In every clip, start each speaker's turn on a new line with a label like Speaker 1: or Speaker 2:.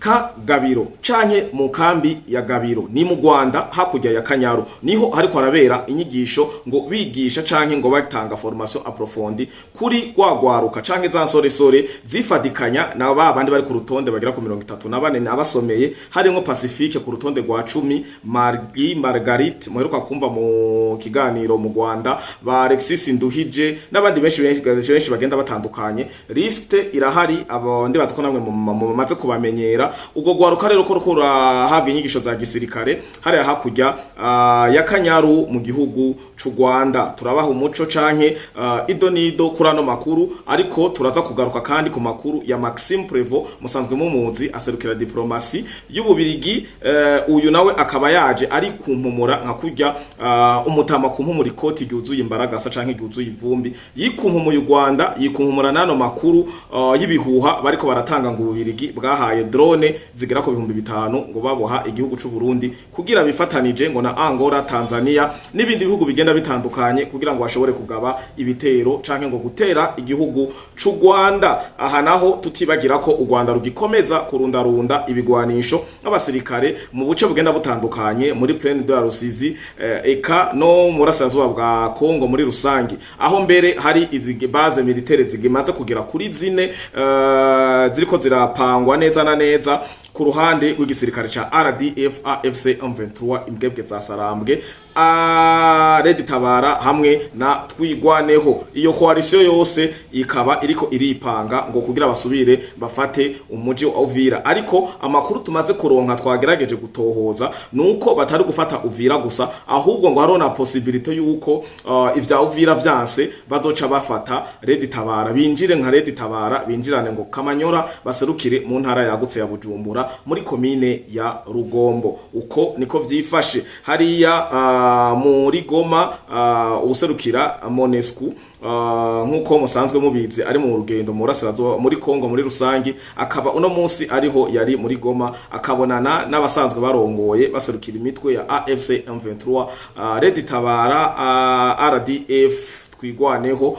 Speaker 1: Ka Gabiro canke mu kambi ya Gabiro ni mu Rwanda, hakurya ya Kanyaru, niho hariko harabera inyigisho ngo bigisha canke ngo batanga formation approfondie kuri rwagwaruka canke za nsoresore zifadikanya na ba bandi bari ku rutonde bagera ku 34 nabasomeye, harimwo Pacifique ku rutonde rwa 10, Margi Margarite muheruka kumva mu kiganiro mu Rwanda, ba Alexis Nduhije n'abandi benshi benshi benshi bagenda batandukanye. Liste irahari, abo ndibaza ko namwe mumaze kubamenyera. Ubwo gwaruka rero ko rurahabwa inyigisho za gisirikare hariya hakurya ya Kanyaru mu gihugu c'u Rwanda. Turabaha umuco canke ido nido kuri ano makuru, ariko turaza kugaruka kandi ku makuru ya Maxime Prévost, musanzwe mumuzi, aserukira diplomasi y'Ububirigi. Uyu nawe akaba yaje ari kumpumura nka kurya umutama kumpumura ikoti ryuzuye imbaragasa canke ryuzuye ivumbi. Yikumpumuye u Rwanda, yikunkumura n'ano makuru y'ibihuha bariko baratanga ngo Ububirigi bwahaye drone zigera ku 5000 ngo baboha igihugu c'u Burundi kugira bifatanije ngo na Angola, Tanzania n'ibindi bihugu bigenda bitandukanye kugira ngo bashobore kugaba ibitero canke ngo gutera igihugu c'u Rwanda. Aha naho tutibagira ko u Rwanda rugikomeza kurundarunda ibigwanisho n'abasirikare mu buce bugenda butandukanye muri Plaine de la Rusizi, eka no mu burasirazuba bwa Kongo muri rusangi, aho mbere hari izi base militaire zigimaze kugera kuri zine ziriko zirapangwa neza na neza ku ruhande rw'igisirikare ca RDF AFC M23, imbwebwe za Sarambwe, Red Tabara hamwe na Twigwaneho. Iyo coalition yose ikaba iriko iripanga ngo kugira basubire bafate umuji wa Uvira, ariko amakuru tumaze kuronka, twagerageje gutohoza, nuko batari gufata Uvira gusa, ahubwo ngo hariho na possibilité yuko ivya Uvira vyanse bazoca bafata Red Tabara, binjire nka Red Tabara, binjirane ngo Kamanyora, baserukire mu ntara yagutse ya Bujumbura muri komine ya Rugombo. Uko niko vyifashe hariya muri Goma. Userukira MONUSCO, nkuko musanzwe mubizi, ari mu rugendo mu burasirazuba muri Kongo muri rusangi, akaba uno munsi ariho yari muri Goma, akabonana n'abasanzwe barongoye baserukira imitwe ya AFC M23, Red Tabara, RDF, Twigwaneho,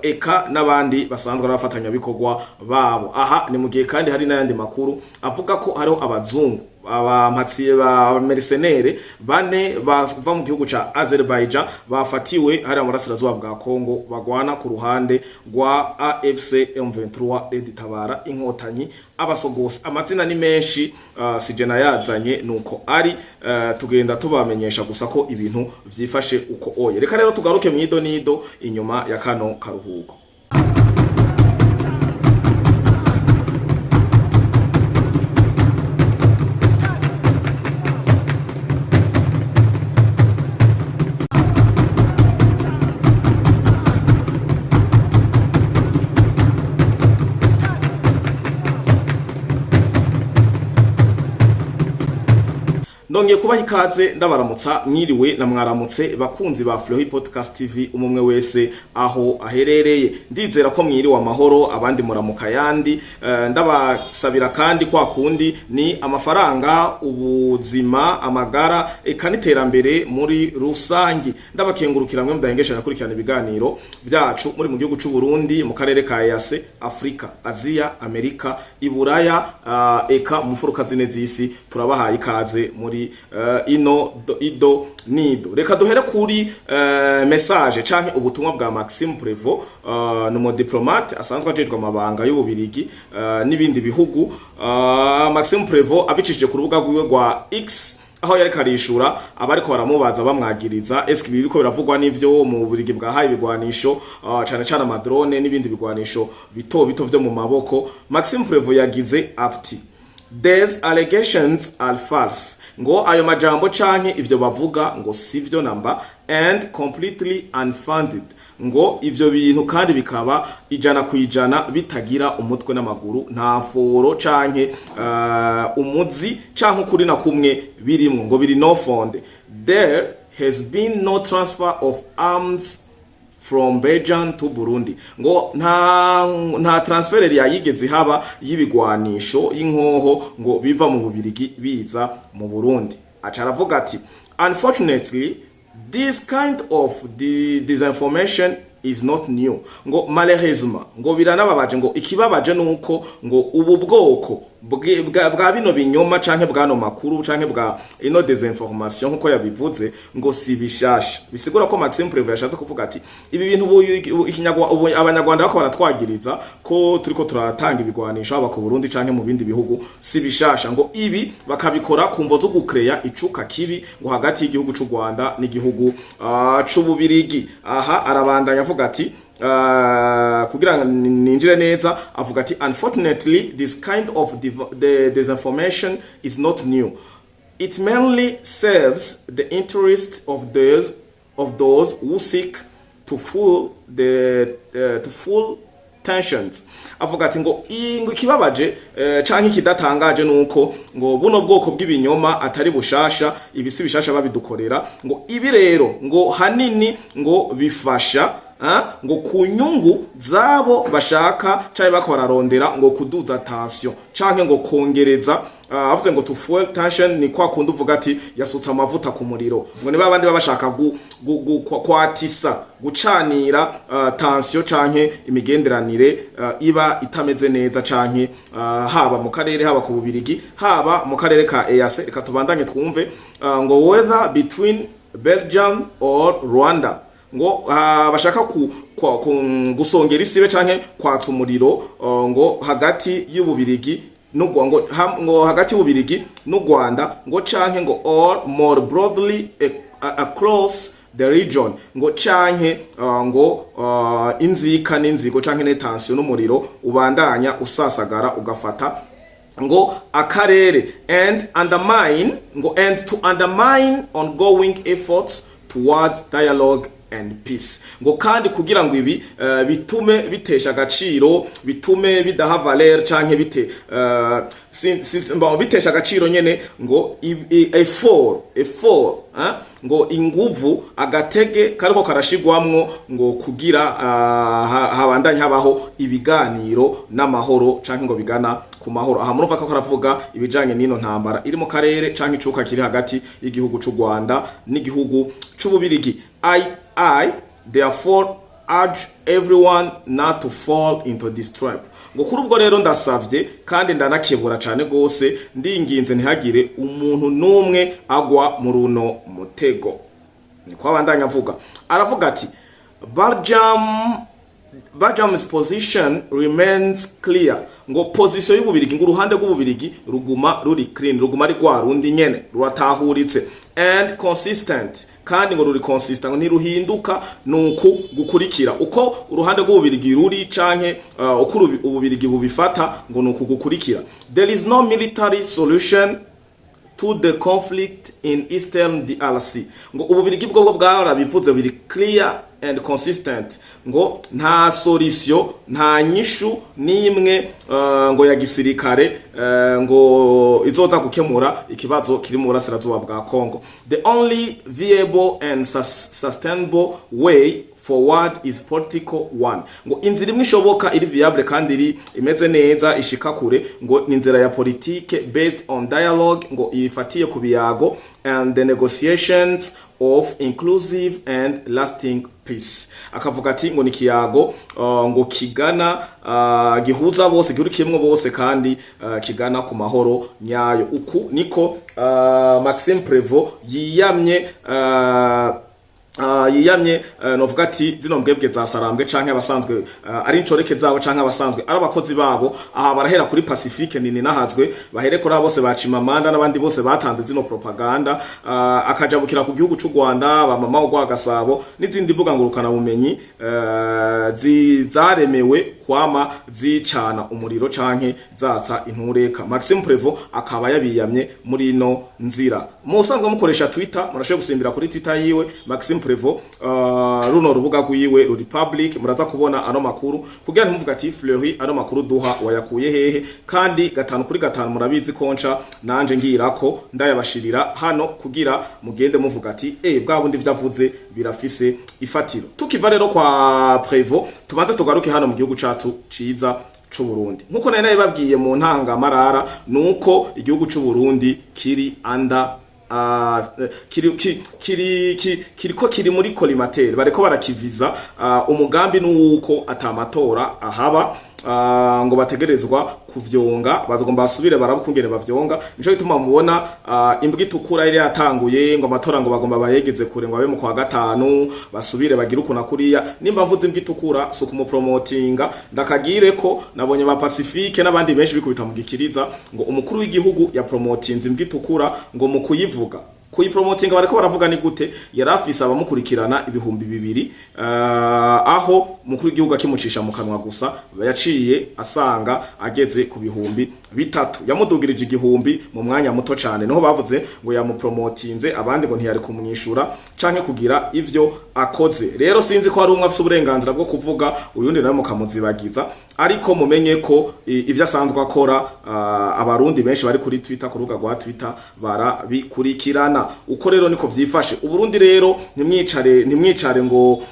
Speaker 1: eka n'abandi basanzwe ari abafatanyabikorwa babo. Aha ni mu gihe kandi hari n'ayandi makuru avuga ko hariho abazungu, abampatsiye ba mercenaires bane bava mu gihugu ca Azerbaijan bafatiwe hariya mu burasirazuba bwa Kongo, bagwana ku ruhande rwa AFC M23, Red Tabara, Inkotanyi, abasogose. Amazina ni menshi, sije nayazanye, nuko ari tugenda tubamenyesha gusa ko ibintu vyifashe uko oye. Reka rero tugaruke mwido nido inyuma ya kano karuhuko. Ndongeye kubaha ikaze, ndabaramutsa mwiriwe na mwaramutse, bakunzi ba Flohi Podcast TV, umumwe wese aho aherereye. Ndizera ko mwiriwe amahoro, abandi muramuka yandi. Ndabasabira kandi kwa kundi ni amafaranga, ubuzima, amagara, eka n'iterambere muri rusangi. Ndabakengurukira mwe mudahengesha nakurikirana ibiganiro byacu muri mu gihugu c'u Burundi, mu karere ka EAC, Afrika, Aziya, Amerika, Iburaya, eka mu mfuruka zine z'isi. Turabahaye ikaze muri ino ido nido. Reka duhere kuri message canke ubutumwa bwa Maxime Prévost, ni umudiplomate asanzwe ajejwe amabanga y'Ububirigi n'ibindi bihugu. Maxime Prévost abicishije ku rubuga rwiwe rwa X, aho yariko arishura abariko baramubaza bamwagiriza: eske ibi biriko biravugwa n'ivyo mu Bubirigi bwahaye ibigwanisho, cane cane amadrone n'ibindi bigwanisho bito bito vyo mu maboko? Maxime Prévost yagize ati: "These allegations are false", ngo ayo majambo canke ivyo bavuga ngo sivyo namba, "and completely unfounded", ngo ivyo bintu kandi bikaba 100% bitagira umutwe n'amaguru, nta foro canke umuzi canke ukuri na kumwe birimwo, ngo biri no fondé. "There has been no transfer of arms from Belgium to Burundi", ngo nta transfer yayigeze haba y'ibigwanisho, y'inkoho, ngo biva mu Bubirigi biza mu Burundi. Aca aravuga ati: "Unfortunately, this kind of the disinformation is not new", ngo malheureusement, ngo biranababaje, ngo ikibabaje nuko ngo ubu bwoko bwa bino binyoma canke bwano makuru canke bwa ino désinformation, nkuko yabivuze, ngo si bishasha. Bisigura ko Maxime Prévost yashatse kuvuga ati ibi bintu ubu Abanyarwanda bako baratwagiriza ko turiko turatanga ibigwanisho, haba ku Burundi canke mu bindi bihugu, si bishasha. Ngo ibi bakabikora ku mvo zo gucréer icuka kibi ngo hagati y'igihugu c'u Rwanda n'igihugu c'Ububirigi. Aha arabandanya avuga ati, kugira ngo ninjire neza, avuga ati: "Unfortunately, this kind of the disinformation is not new. It mainly serves the interest of those who seek to fuel tensions." Avuga ati ngo ikibabaje canke ikidatangaje nuko ngo buno bwoko bw'ibinyoma atari bushasha, ibisi bishasha babidukorera. Ngo ibi rero ngo hanini ngo bifasha ngo ku nyungu zabo bashaka canke bako bararondera ngo kuduza tension canke ngo kongereza. Avuze ngo to fuel tension ni kwa kundi uvuga ati yasutse amavuta ku muriro. Ngo niba abandi baba bashaka kwatisa, gucanira tension canke imigenderanire iba itameze neza, canke haba mu karere, haba ku Bubirigi, haba mu karere ka EAC. Reka tubandanye twumve. Ngo whether between Belgium or Rwanda, ngo bashaka gusongera isibe canke kwatsa umuriro ngo hagati y'Ububirigi ngo hagati y'Ububirigi n'u Rwanda, ngo canke ngo or more broadly across the region, ngo canke ngo inzika n'inzigo canke ne tension n'umuriro ubandanya usasagara ugafata ngo akarere, and undermine, ngo and to undermine ongoing efforts towards dialogue and peace. Ngo kandi kugira ngo ibi bitume bitesha agaciro, bitume bidaha valeur canke bite bon, bitesha agaciro nyene ngo effort, ngo inguvu, agatege kariko karashigwamwo ngo kugira habandanye habaho ibiganiro n'amahoro canke ngo bigana ku mahoro. Aha murumva ko karavuga ibijanye n'ino ntambara iri mu karere canke icuka kiri hagati y'igihugu c'u Rwanda n'igihugu c'Ububirigi. I therefore urge everyone not to fall into this trap. Ngo kuri ubwo rero ndasavye kandi ndanakebura cane gose, ndinginze ntihagire umuntu n'umwe agwa mu runo mutego. Niko abandanya avuga. Aravuga ati: "Belgium's position remains clear." Ngo position y'Ububirigi, ngo uruhande rw'Ububirigi ruguma ruri clean, ruguma ari rwa rundi nyene, ruratahuritse, and consistent, kandi ngo ruri consistent, ngo ntiruhinduka. Nuku gukurikira uko uruhande rw'Ububirigi ruri canke uko Ububirigi bubifata, ngo nuku gukurikira: "There is no military solution to the conflict in Eastern DRC." Ngo Ububirigi bwo bwarabivuze, biri clear and consistent, ngo nta solution, nta nyishu n'imwe ngo ya gisirikare ngo izoza gukemura ikibazo kiri mu burasirazuba bwa Congo. "The only viable and sustainable way forward is political one." Ngo inzira imwe ishoboka, iri viable kandi iri imeze neza, ishika kure, ngo ni inzira ya politike based on dialogue, ngo ifatiye ku biyago, and the negotiations of inclusive and lasting peace. Akavuga ati ngo ni kiyago ngo kigana gihuza bose, gihurikiyemwo bose, kandi kigana ku mahoro nyayo. Uku niko Maxime Prévost yiyamye, novuga ati zino mbwebwe za Sarambwe canke abasanzwe ari incoreke zabo canke abasanzwe ari abakozi babo. Aha barahera kuri Pacifique nini nahazwe, bahere kuri abo bose bacimamanda n'abandi bose batanze zino propaganda, akajabukira ku gihugu c'u Rwanda, ba mama ugwa Gasabo n'izindi mbuga ngurukana bumenyi zaremewe kwama zicana umuriro canke zatsa intureka. Maxime Prévost akaba yabiyamye muri ino nzira. Musanzwe mukoresha Twitter, murashoboye gusimbira kuri Twitter yiwe Maxime Prévost. Runo rubuga rwiwe ruri public, muraza kubona ano makuru kugira ntimuvuga ati: "Fleury, ano makuru duha wayakuye hehe?" Kandi gatanu kuri gatanu murabizi konca nanje ngirako ndayabashirira hano kugira mugende muvuga ati: "Eh, bwa bundi vyavuze birafise ifatiro." Tukiva rero kwa Prévost, tubanze tugaruke hano mu gihugu cacu ciza c'u Burundi. Nkuko nari nabibabwiye mu ntangamarara, nuko igihugu c'u Burundi kiri under kiri kiri kiri kiriko kiri muri collimateur, bariko barakiviza. Umugambi nuko atamatora ahaba. ngo bategerezwa kuvyonga, bazogomba basubire barabukungene bavyonga. Nico gituma mubona imbwa itukura yari yatanguye ngo amatora ngo bagomba bayegeze kure, ngo abe mu kwa gatanu, basubire bagire ukuntu kuriya. Nimba mvuze imbwa itukura, si ukumupromotinga, ndakagire ko nabonye ba Pacifique n'abandi benshi bikubita mu gikiriza ngo umukuru w'igihugu yapromotinze imbwa itukura, ngo mu kuyivuga, kuyipromotinga bariko baravuga ni gute yari afise abamukurikirana 2000, aho umukuru w'igihugu akimucisha mu kanwa gusa yaciye asanga ageze ku 3000, yamudugirije 1000 mu mwanya muto cane. Niho bavuze ngo yamupromotinze, abandi ngo ntiyari kumwishura canke kugira ivyo akoze. Rero sinzi ko hari umwe afise uburenganzira bwo kuvuga, uyundi nawe mukamuzibagiza, ariko mumenye ko ivyo asanzwe akora, abarundi benshi bari kuri Twitter, ku rubuga rwa Twitter, barabikurikirana. Uko rero niko vyifashe. Uburundi rero ntimwicare ngo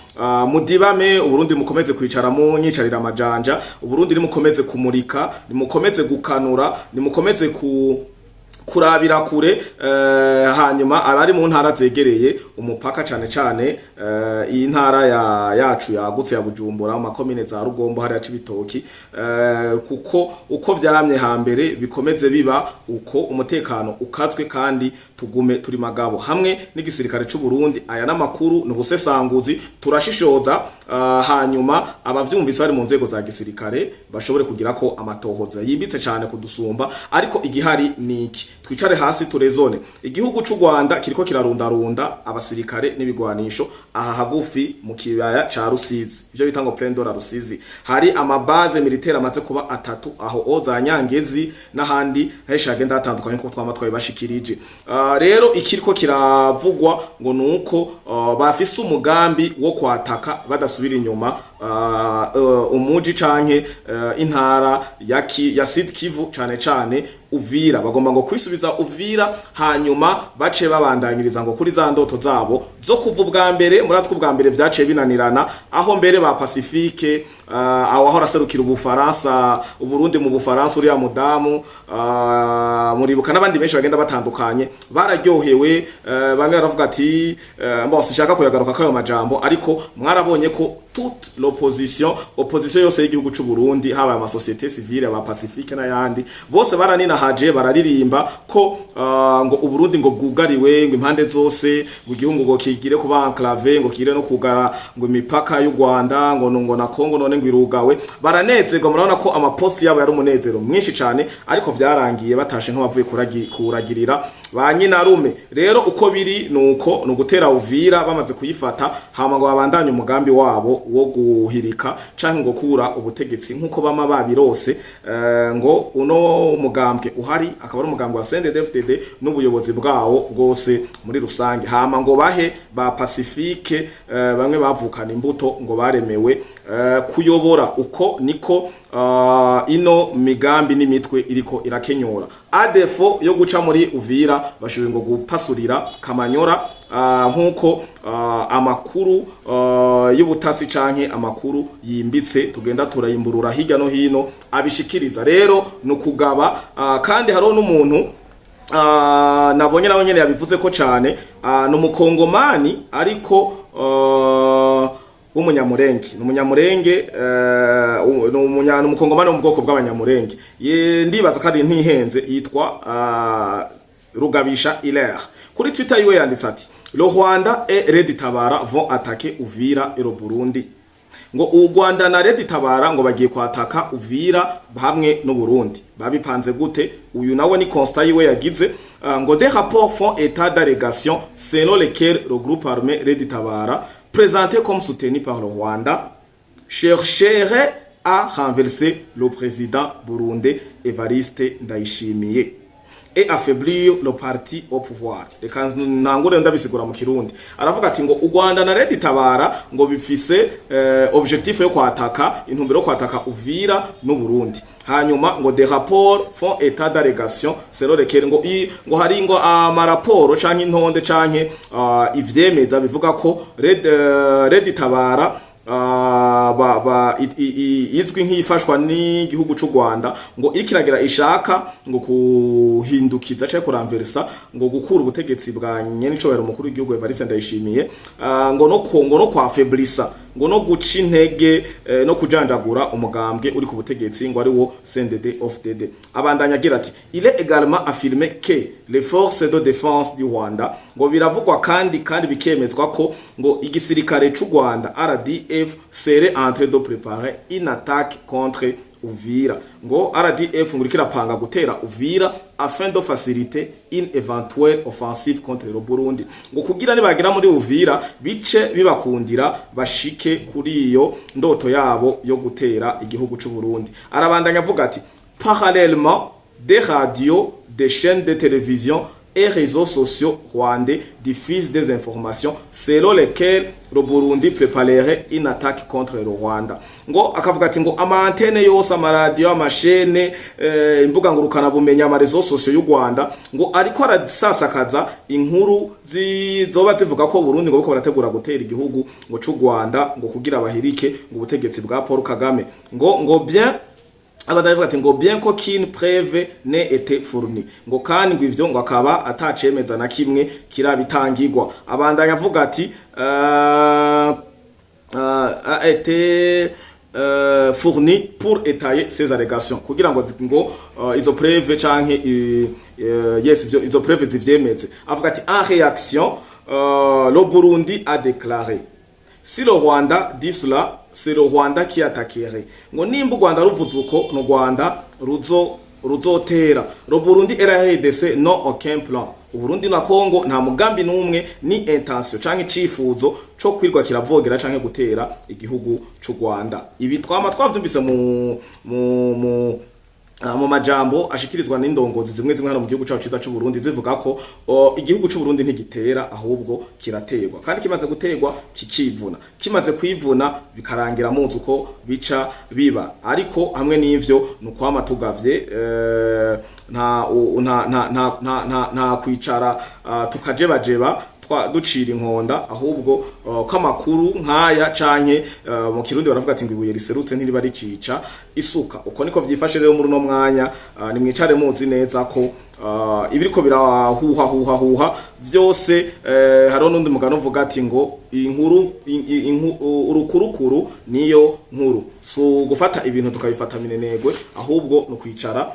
Speaker 1: mudibame. Uburundi mukomeze kwicara mu nyicarira amajanja. Uburundi nimukomeze kumurika, nimukomeze gukanura, nimukomeze kurabira kure. Hanyuma abari mu ntara zegereye umupaka, cane cane iyi ntara yacu yagutse ya Bujumbura, mu makomine za Rugombo, hariya Cibitoki, kuko uko vyamye hambere bikomeze biba uko, umutekano ukazwe kandi tugume turi magabo hamwe n'igisirikare c'u Burundi. Aya n'amakuru ni ubusesanguzi, turashishoza, hanyuma abavyumvise bari mu nzego za gisirikare bashobore kugira ko amatohoza yimbitse cane kudusumba. Ariko igihari ni iki: twicare hasi turezone. Igihugu c'u Rwanda kiriko kirarundarunda abasirikare n'ibigwanisho aha hagufi mu kibaya ca Rusizi, ivyo bita ngo Plaine de la Rusizi. Hari ama bases militaires amaze kuba atatu aho o za Nyangezi n'ahandi henshi hagenda hatandukanye, kuko twama twabibashikirije. Rero ikiriko kiravugwa ngo nuko bafise umugambi wo kwataka badasubira inyuma umuji canke intara ya Sud Kivu, cane cane Uvira. Bagomba ngo kwisubiza Uvira, hanyuma bace babandanyiriza ngo kuri za ndoto zabo zo kuva ubwa mbere. Muratwe ubwa mbere vyaciye binanirana, aho mbere ba Pacifique, aho ahora aserukira Ubufaransa, Uburundi mu Bufaransa, uriya mudamu, muribuka, n'abandi benshi bagenda batandukanye bararyohewe. Bamwe baravuga ati bon, sinshaka kuyagaruka kayo majambo, ariko mwarabonye ko toute l'opposition, opposition yose y'igihugu c'u Burundi, haba ama société civile, aba Pacifique n'ayandi, bose baraninahaje, bararirimba ko ngo Uburundi ngo bwugariwe ngo impande zose, ngo igihugu ngo kigire kuba enclavé, ngo kigire no kugara ngo imipaka y'u Rwanda ngo na Kongo none ngo irugawe. Baranezerwa, murabona ko amaposti yabo yari umunezero mwinshi cane, ariko vyarangiye batashe nk'abavuye kuragirira ba nyinarume. Rero uko biri nuko ni ugutera Uvira, bamaze kuyifata, hama ngo babandanye umugambi wabo wo guhirika canke ngo kura ubutegetsi nkuko bama babirose, ngo uno mugambwe uhari akaba ari umugambwe wa CNDD-FDD n'ubuyobozi bwawo bwose muri rusange, hama ngo bahe ba Pacifique, bamwe bavukana imbuto ngo baremewe kuyobora. Uko niko ino migambi n'imitwe iriko irakenyora. À défaut yo guca muri Uvira, bashoboye ngo gupasurira Kamanyora, nkuko amakuru y'ubutasi canke amakuru yimbitse tugenda turayimburura hirya no hino abishikiriza. Rero ni ukugaba, kandi hariho n'umuntu nabonye nawe nyene yabivuze ko cane, ni umukongomani ariko w'umunyamurenge, ni umunyamurenge, ni umukongomani wo mu bwoko bw'abanyamurenge. Ndibaza ko ari ntihenze, yitwa Rugabisha Hilaire. Kuri Twitter yiwe yanditse ati: "Le Rwanda et Red Tabara vont attaquer Uvira et le Burundi." Ngo u Rwanda na Red Tabara ngo bagiye kwataka Uvira hamwe n'u Burundi. Babipanze gute? Uyu nawe ni constat yiwe yagize, ngo des rapports font état d'allégations selon lesquelles le groupe armé Red Tabara, présenté comme soutenu par le Rwanda, chercherait à renverser le président burundais Evariste Ndayishimiye et affaiblir le parti au pouvoir. Reka ntangure ndabisigura mu Kirundi. Aravuga ati ngo u Rwanda na Red Tabara ngo bifise objectif yo kwataka, intumbero yo kwataka Uvira n'u Burundi. Hanyuma ngo des rapports font état d'allégation selon lesquels, ngo hari ngo amaraporo canke intonde canke ivyemeza bivuga ko Red Tabara izwi nk'ifashwa n'igihugu c'u Rwanda ngo iriko ishaka ngo kuhindukiza canke kuramversa, ngo gukura ubutegetsi bwa nyenicobero umukuru w'igihugu Evariste Ndayishimiye, ngo no kwafaiblisa, ngo ngo no guca intege no kujanjagura umugambwe uri ku butegetsi, ngo ari wo CNDD FDD. Abandanya agira ati: "Il est également affirmé que les forces de défense du Rwanda", ngo biravugwa kandi bikemezwa ko ngo igisirikare c'u Rwanda RDF serait en train de préparer une attaque contre Uvira, ngo RDF ngo iriko irapanga gutera Uvira afin de faciliter une éventuelle offensive contre le Burundi, ngo kugira nibagera muri Uvira bice bibakundira bashike kuri iyo ndoto yabo yo gutera igihugu c'u Burundi. Arabandanya avuga ati: "Parallèlement, des radios, des chaînes de télévision et réseaux sociaux rwandais diffusent des informations selon lesquelles le Burundi préparerait une attaque contre le Rwanda." Ngo akavuga ati ngo ama antennes yose, amaradiyo, ama chaînes, imbuga ngurukana bumenyi, ama réseaux sociaux y'u Rwanda ngo ariko arasasakaza inkuru zizoba zivuga ko Burundi ngo bariko barategura gutera igihugu ngo c'u Rwanda, ngo kugira bahirike ngo ubutegetsi bwa Paul Kagame. Ngo bien, abadavuga ati ngo bien qu'aucune preuve n'ait été fournie, ngo kandi ngo ivyo ngo akaba atacemeza na kimwe kirabitangirwa. Abandanya avuga ati a été fourni pour étayer ces allégations, kugira ngo izo preuve canke yes, ivyo izo preuve zivyemeze. Avuga ati: "En réaction, le Burundi a déclaré: si le Rwanda dit cela, c'est le Rwanda qui attaquerait." Ngo nimba u Rwanda ruvuze uko, no Rwanda ruzotera. "Le Burundi et la RDC n'ont aucun plan." Uburundi na Congo nta mugambi n'umwe ni intention canke icifuzo co kwirwa kiravogera canke gutera igihugu c'u Rwanda. Ibi twama twavyumvise mu majambo ashikirizwa n'indongozi zimwe zimwe hano mu gihugu cyacu ciza c'u Burundi, zivuga ko igihugu c'u Burundi ntigitera, ahubwo kiraterwa, kandi kimaze guterwa kikivuna, kimaze kwivuna bikarangira muzi uko bica biba. Ariko hamwe n'ivyo nukwama tugavye, nta kwicara tukajebajeba ducira inkonda, ahubwo ko amakuru nk'aya canke mu Kirundi baravuga ati ngo ibuye riserutse ntiriba rikica isuka. Uko niko vyifashe rero muri uno mwanya. Nimwicare muzi neza ko ibiriko birahuha huha huha vyose, hariho n'undi mugano uvuga ati ngo inkuru urukurukuru niyo nkuru. So gufata ibintu tukabifata minenegwe, ahubwo no kwicara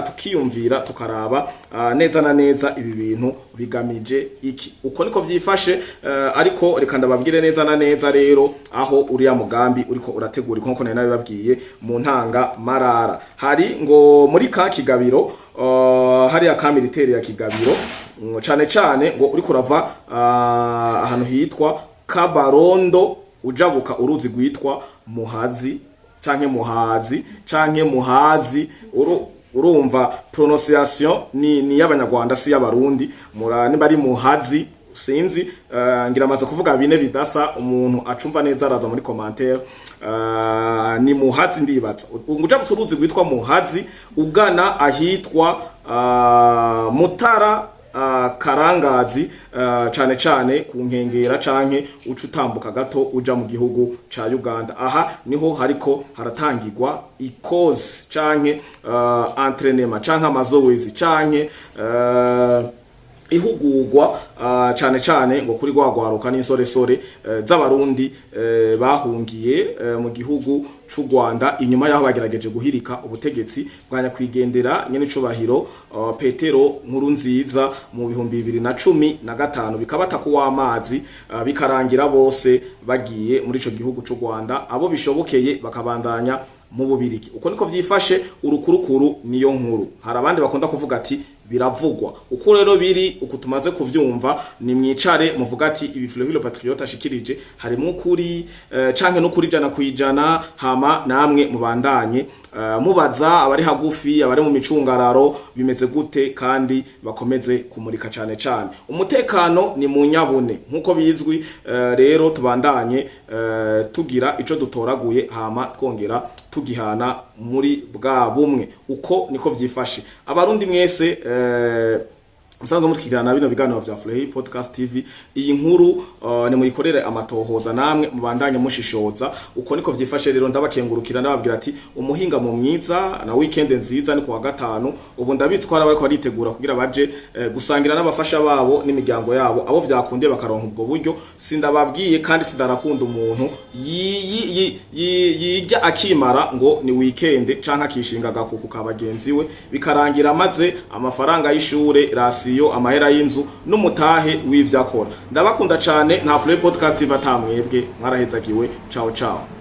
Speaker 1: tukiyumvira, tukaraba neza na neza ibi bintu bigamije iki. Uko niko vyifashe. Ariko reka ndababwire neza na neza rero aho uriya mugambi uriko urategura, nkuko nari nabibabwiye mu ntanga marara. Hari ngo muri ka Kigabiro, hariya ka militaire ya Kigabiro, cane cane ngo uriko urava ahantu hitwa Kabarondo, ujabuka uruzi rwitwa Muhazi canke Muhazi canke Muhazi. Urumva prononciation ni y'Abanyarwanda, si y'Abarundi. Mura niba ari Muhazi, sinzi, ngira amaze kuvuga bine bidasa. Umuntu acumva neza araza muri commentaire. Ni Muhazi ndibatsa. Ujabutse uruzi rwitwa Muhazi ugana ahitwa Mutara, Karangazi, cane cane ku nkengera, canke uca utambuka gato uja mu gihugu ca Uganda. Aha niho hariko haratangirwa ikozi canke entraînement canke amazowezi canke ihugurwa, cane cane ngo kuri rwagwaruka n'insoresore z'Abarundi bahungiye mu gihugu c'u Rwanda inyuma yaho bagerageje guhirika ubutegetsi bwa nyakwigendera nyene icubahiro Petero Nkurunziza mu 2015, bikabata ku w'amazi, bikarangira bose bagiye muri ico gihugu c'u Rwanda, abo bishobokeye bakabandanya mu Bubirigi. Uko niko vyifashe. Urukurukuru niyo nkuru. Hari abandi bakunda kuvuga ati biravugwa. Uko rero biri, uku tumaze kuvyumva, ni mwicare muvuga ati ibi Fleury Patriote ashikirije harimo ukuri canke no kuri 100%. Hama namwe mubandanye mubaza abari hagufi, abari mu micungararo, bimeze gute, kandi bakomeze kumurika cane cane. Umutekano ni mu nyabune nkuko bizwi. Rero tubandanye tugira ico dutoraguye, hama twongera tugihana muri bwa bumwe. Uko niko vyifashe. Abarundi mwese, Musanzwe murikirana bino biganiro vya Fleury Podcast TV. Iyi nkuru ni muyikorere amatohoza, namwe mubandanye mushishoza. Uko niko vyifashe. Rero ndabakengurukira, ndababwira ati umuhinga mu mwiza na weekend nziza. Ni kuwa gatanu ubu, ndabitwara bariko baritegura kugira baje gusangira n'abafasha babo n'imiryango yabo, abo vyakundiye bakaronka ubwo buryo. Sindababwiye kandi sindarakunda umuntu yijya akimara ngo ni weekend, canke akishinga agakuku ka bagenzi we, bikarangira maze amafaranga y'ishure, ration, amahera y'inzu n'umutahe w'ivyo akora. Ndabakunda cane. Nta Fleury Podcast iva atamwebwe. Mwarahezagiwe. Ciao ciao.